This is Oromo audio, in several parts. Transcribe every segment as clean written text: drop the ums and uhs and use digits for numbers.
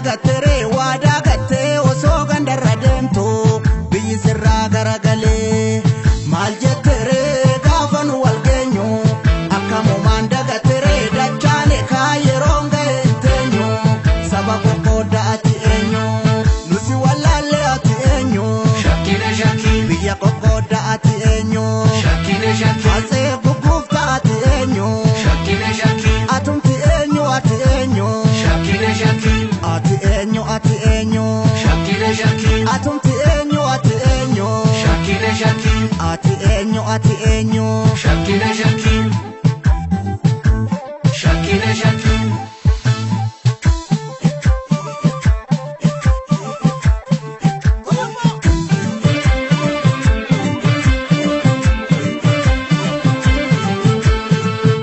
Dagatteree waa dagattee osoo gandarra deemtu biyyi sirraa garagalee maal jetteree gaafa nu wal geenyu akkamumaan dagatteree dachaane kaa yeroon ga'e hin teenyu saba qoqqoodda ati eenyu nusi wallaallee ati eenyu Shakkine shakkii. Biyya qoqqoodda ati eenyu Shakkine shakkii. Asee gugguufta ati eenyu Shakkine shakkii. Atumti eenyu ati eenyu Shakkine shakkii. Ati eenyu ati eenyu Shakkine shakkii. Atumti eenyu ati eenyu Shakkine shakkii. Ati eenyu ati eenyu Shakkine shakkii. Shakkine shakkii.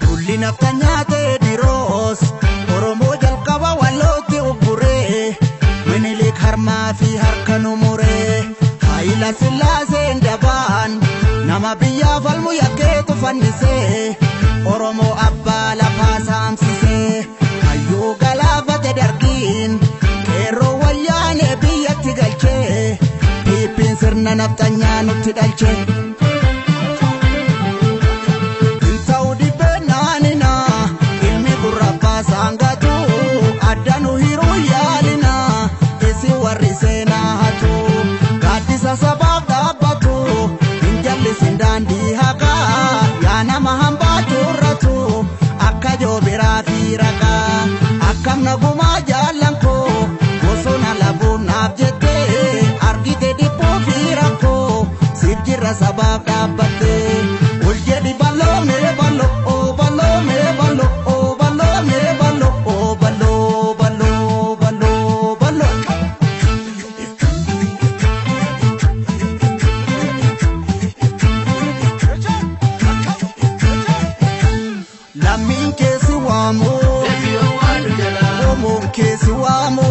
Tulli nafta nyaatee diroos Oromoo jalqaba wallootti ugguree Minilik harmaa fi harka nu muree Haayila Sillaaseen dabaan nama biyyaaf falmu yakkeetu fannisee Oromoo abbaa lafaa saamsisee hayyuu galaafate dargiin qeerroo wayyaanee biyyatti galchee piippiin sirna nafxanyaa nutti dhalchee. Ta'u dhibbee naanina ilmi gurra saangatu adda nu hiruu yaalina isin warri seenaa hatu gaaddisa sabaaf dhaabbatu hin jallisin daandii haqaa yaa nama hambaa turratu akka joobiraa fi raqaa akkam nagumaa jaallan koo bosona labuun naaf jettee argite dhibbuu fi rakkoo siif jirra sabaaf dhaabbattee. Ol jedhi bal'oo mee bal'oo oo bal'oo mee bal'oo oo bal'oo mee bal'oo oo bal'oo bal'oo bal'oo bal'oo. Lammiin keessi waamu Deebi'oo waan jalaa. Oromoon keessi waamu